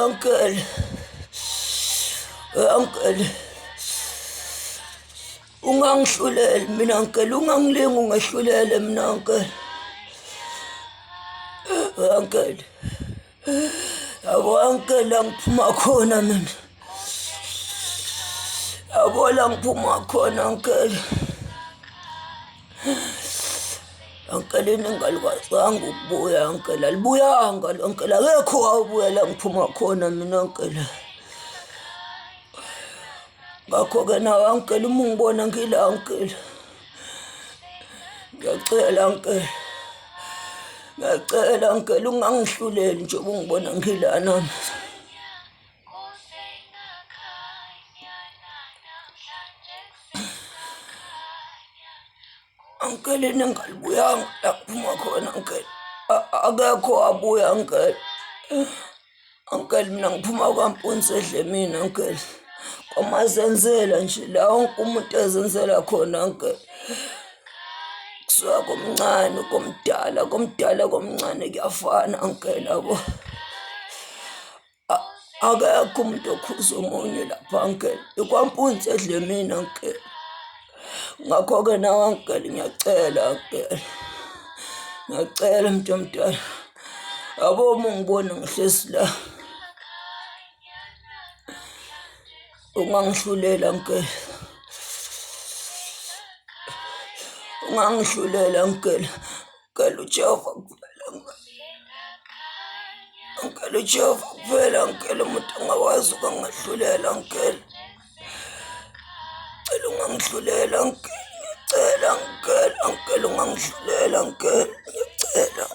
Uncle. Uncle. Ungangihluleli mina uncle, ungangilingi ungehlulele mina uncle. Uncle. Yabo uncle la ngiphuma khona mina. Yabo la ngiphuma khona uncle. Uncle ningalukwazanga ukubuya uncle, alibuyanga uncle, akekho wabuya la ngiphuma khona mina uncle. Ngakho-ke nawe uncle uma ungibona ngila uncle, ngiyacela uncle, ngiyacela uncle ungangihluleli njengoba ungibona ngila nami. Uncle ningalibuyanga la kuphuma khona uncle, akekho wabuya uncle. Uncle mina ngiphuma kwaMpunzi edle mina uncle, kwamazenzela nje la wonke umuntu ezenzela khona uncle. Kusuka komncane komdala, komdala komncane kuyafana uncle yabo. Akekho umuntu okhuza omunye lapha uncle, ikwampunzi edle mina uncle. Ngakho-ke nawe uncle ngiyacela uncle, ngiyacela mntu omdala, yabo uma ungibona ngihlezi la ungangihlulela uncle, ungangihlulela uncle. Ngicela uJehova kuphela, ngicela uJehova kuphela, ngicela umuntu angakwazi ukangahlulela, ngicela cela ungangihlulela, ngicela ngicela ngicela ungangihlulela, ngicela ngiyacela.